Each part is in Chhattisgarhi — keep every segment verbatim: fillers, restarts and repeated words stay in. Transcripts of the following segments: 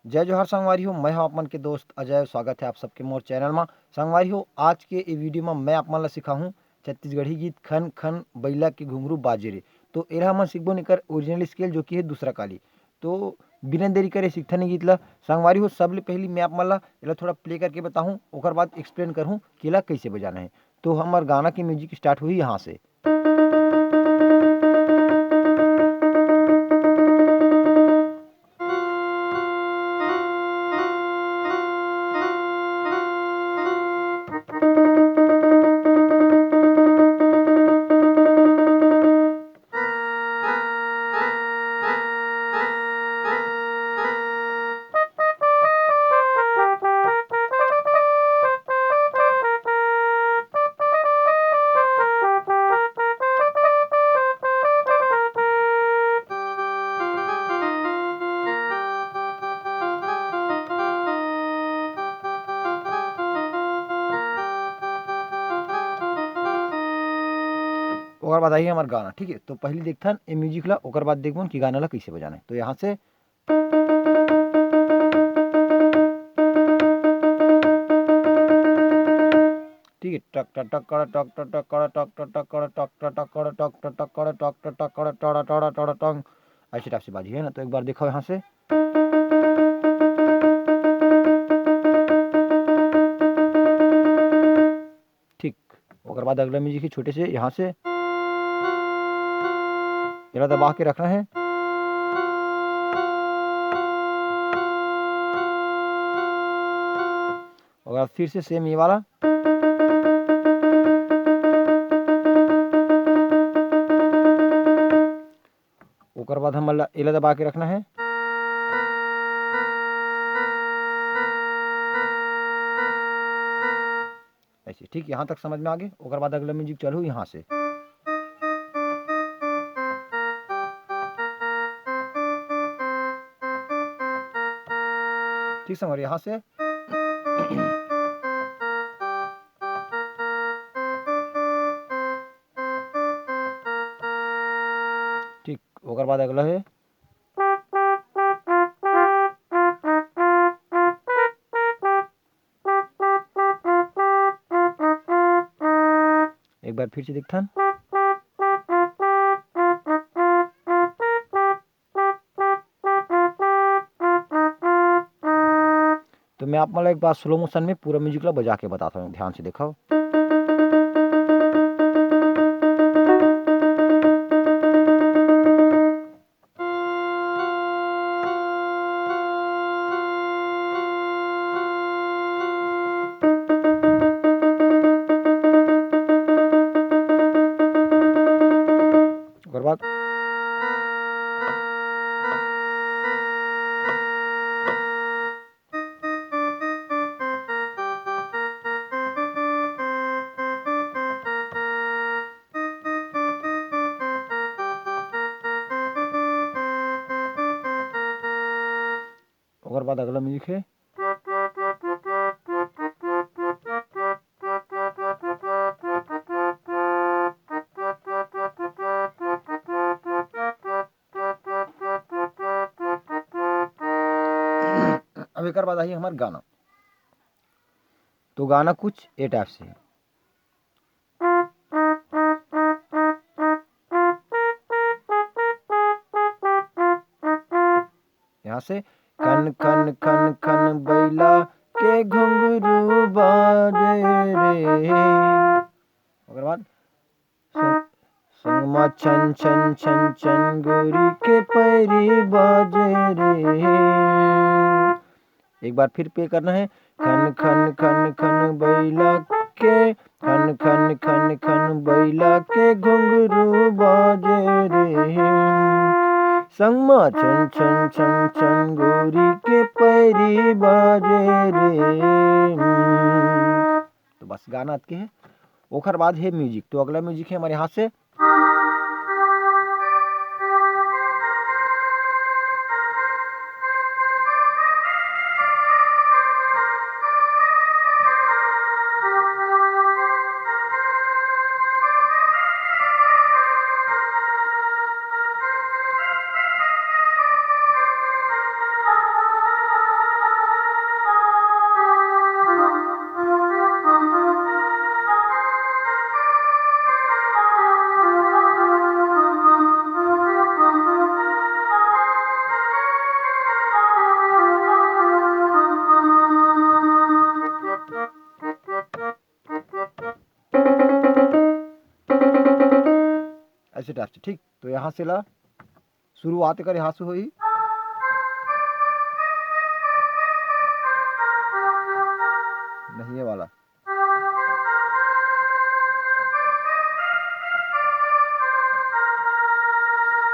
जय जोहार संगवारी हो, मैं हूं आप मन के दोस्त अजय। स्वागत है आप सबके मोर चैनल मा। संगवारी हो, आज के ये वीडियो मा मैं आप मन ला सिखाहूं छत्तीसगढ़ी गीत खन खन बैला के घुंघरू बाजे रे। तो एला हमन सीखबो एकर ओरिजिनल स्केल, जो कि है दूसरा काली। तो बिना देरी करे सीखथन ये गीत ला। संगवारी हो, सबले पहली मैं आप मन ला एला थोड़ा प्ले करके बताहूं, ओकर बाद एक्सप्लेन करहूं कि एला कैसे बजाना है। तो हमर गाना के म्यूजिक स्टार्ट हुई यहाँ से। ओकर बाद आही हमर गाना, ठीक है। तो पहली देखथन ए म्यूजिक ला, ओकर बाद देखबन कि गाना ला कैसे बजाना है। तो यहाँ से ठीक है, टक टक टक कर, टक टक टक कर, टक टक टक कर, टक टक टक कर, टक टक टक कर, टक टक टक कर, टड़ा टड़ा टड़ा टंग, ऐसे टाइप से बाजी है ना। तो एक बार देखो यहाँ से, ठीक। ओकर बाद अगला म्यूजिक है छोटे से यहाँ से, एला दबा के रखना है। ओकर बाद फिर से सेम ये वाला। ओकर बाद हमन ला एला दबा के रखना है। ऐसे, ठीक, यहाँ तक समझ में आ गए। ओकर बाद अगला म्यूजिक चालू यहाँ से। ठीक संगवारी, यहाँ से ठीक, ओकर बाद अगला है। एक बार फिर से देखथन। तो मैं आप मन ला एक बार स्लो मोशन में पूरा म्यूजिक ला बजा के बताता हूँ, ध्यान से देखो। ओकर बाद ओकर बाद अगला म्यूजिक है। अब एकर बाद आही हमार गाना। तो गाना कुछ ए टाइप से है। यहाँ से खन खन खन खन बैला के घुंघरू बाजे रे। ओकर बाद संग मा छन छन छन छन गोरी के पैरी बाजे रे। एक बार फिर प्ले करना है। खन खन खन खन बैला के, खन खन खन खन बैला के घुंघरू बाजे रे। संग मा छन छन छन छन गोरी के पैरी बाजे रे। तो बस गाना अतके है। ओखर बाद है म्यूजिक। तो अगला म्यूजिक है हमारे हाथ से। टाइप से, ठीक। तो यहाँ से ला शुरुआत कर, यहाँ से होही, नहीं ये वाला,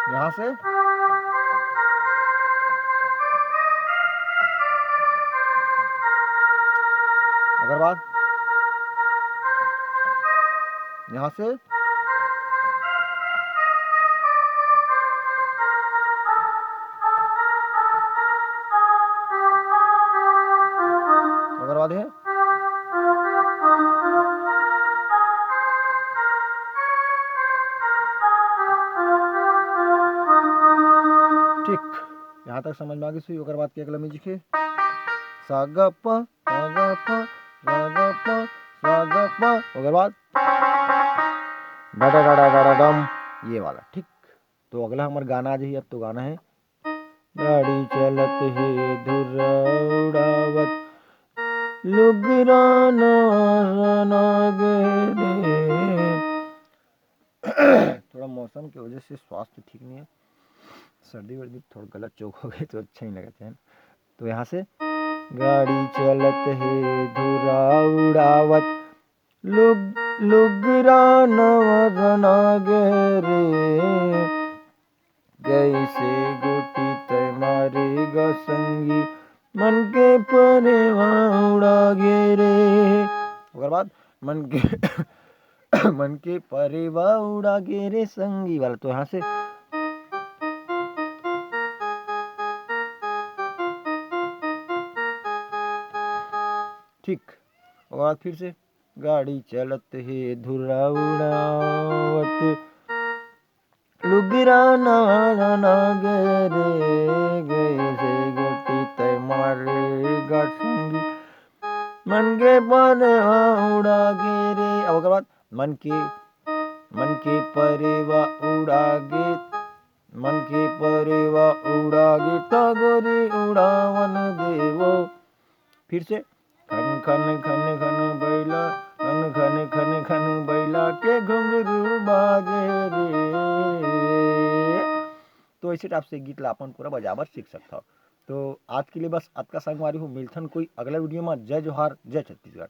यहाँ से अगर बात यहाँ से अगर बात है ठीक, यहाँ तक समझ में आ गई सुई। ओकर बाद के अगला म्यूजिक है सा ग प, सा ग प, सा ग प, सा ग प। ओकर बाद डा डा डा डा डा डा डम, ये वाला, ठीक। तो अगला हमार गाना आ जाही। अब तो गाना है गाड़ी चलत हे धुर्रा उड़ावत लुगरा नवा रना गे रे। थोड़ा मौसम की वजह से स्वास्थ्य ठीक नहीं है, सर्दी वर्दी थोड़ा गला चोक हो गई तो अच्छा नहीं लगता है। तो यहाँ से गाड़ी चलत हे धुरा उड़ावत लुग लुगरा नवा रना गे रे, गइसे गोटी तै मारे गा संगी, मन के परेवा उड़ा गे रे। ओकर बाद मन के मन के परेवा उड़ा गे रे संगी वाला। तो यहाँ से ठीक, ओकर बाद फिर से गाड़ी चलत हे धुरा उड़ावत लुगरा नवा रना गे रे, गइसे गोटी तै मारे गा संगी, मन के परेवा उड़ा गे रे। अब ओकर बाद मन के मन के परेवा उड़ा गे, मन के परेवा उड़ा गे, टगोरी उड़ावन देवो। फिर से खन खन खन खन बैला, खन खन खन खन बैला के घुंघरू बाजे रे। तो ऐसे टाइप से गीत ला अपन पूरा बजाबर सीख सकता हो। तो आज के लिए बस अतका संगवारी हो, मिलथन कोई अगला वीडियो में। जय जोहार, जय छत्तीसगढ़।